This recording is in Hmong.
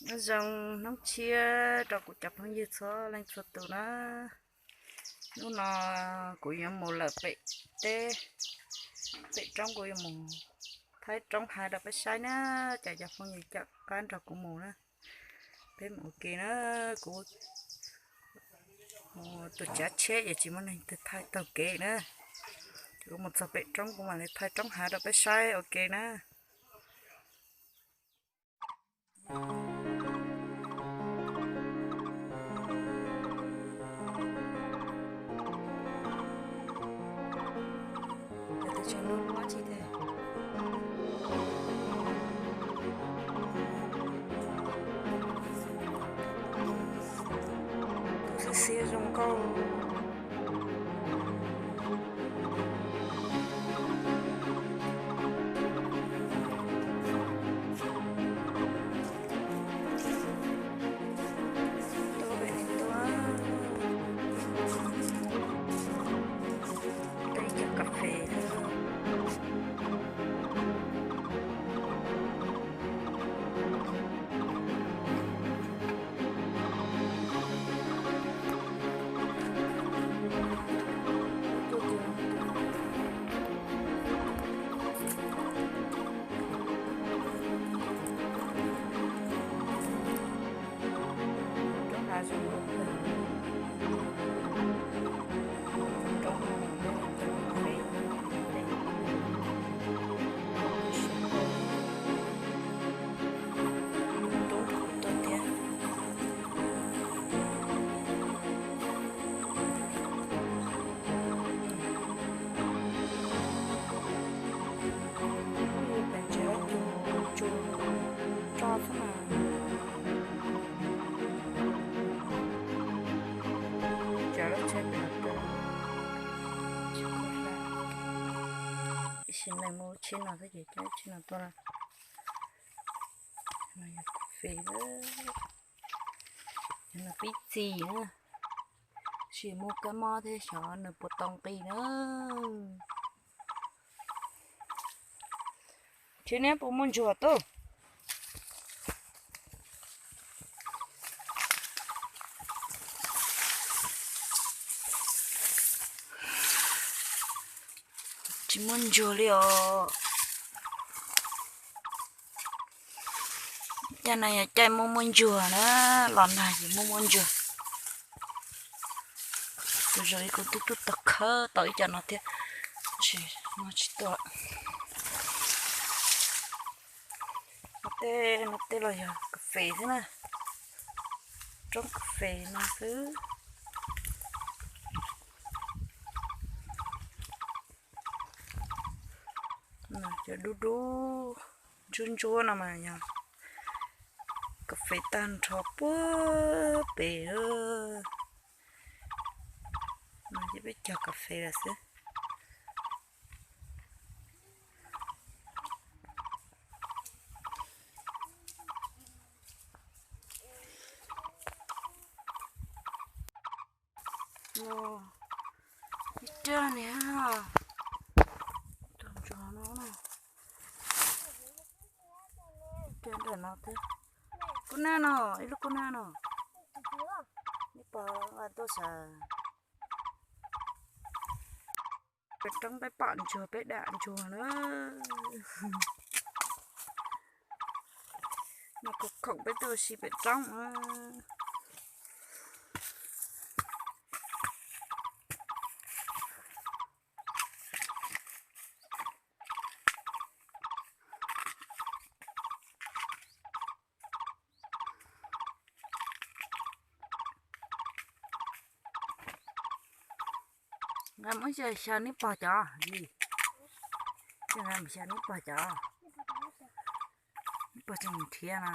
Nyob zoo hnub tshiab rau kuv cov phooj ywg txhua leej txhua tus na. Hnub no kuv yuav mus lawm pem teb, pem roob, kuv yuav mus thaij roob hav rau peb saib na. Cov cov phooj ywg caum qab nrog kuv mus na, peb mus ua ke na. Kuv mus tus tsav tsheb ces tsis muaj neeg twg thaij taug kev na. Ces kuv mus txog pem roob kuv mam li thaij roob hav rau peb saib ua ke na. Xiab xiab zoo nkauj. Tuaj pem no tuaj, peb cov kas fes. Roob hav zoo nkauj kawg. Roob no, roob rau kuv tuaj thiab. Pem tsev lab cug tsuas tso xwb mas. Tsev lab tsheb pem no, ib sim neej muaj lub tsheb no xwb ces coj lub tsheb no tuaj na. No yog kas fes, yog no pib txi na, sim muaj kab mob thiab xyov nws puas tau nqi na. Tsis neb puas muaj ntsuag tuaj? Tsis muaj ntsuag li os. Caij no yog caij muaj muaj ntsuag na, los nag ces muaj muaj ntsuag. Tus zoo ib kuv twb tuaj tau khawb tau ib co no thiab, tab sis no tsis tuaj. Tej no tej los yog kas fes xwb na, roob kas fes no xwb. Cov dub dub ntsuab ntsuab no mas yog kas fes tag nrho puag pem. No ces peb cog kas fes lawm xwb. No ib rag niag, tus ntsuag no, ib rag nram no thiab. Kub nag no, ib lub kub nag no. Ib pog nqa tuaj sav. Pem roob peb pom ntsuag peb dam ntsuag na. No kuv khoom peb tuaj ua si pem roob. Nqa muab xyaw neb pog cov li. Nqa mus xyaw neb pog cov. Neb pog tseem nrhiav na.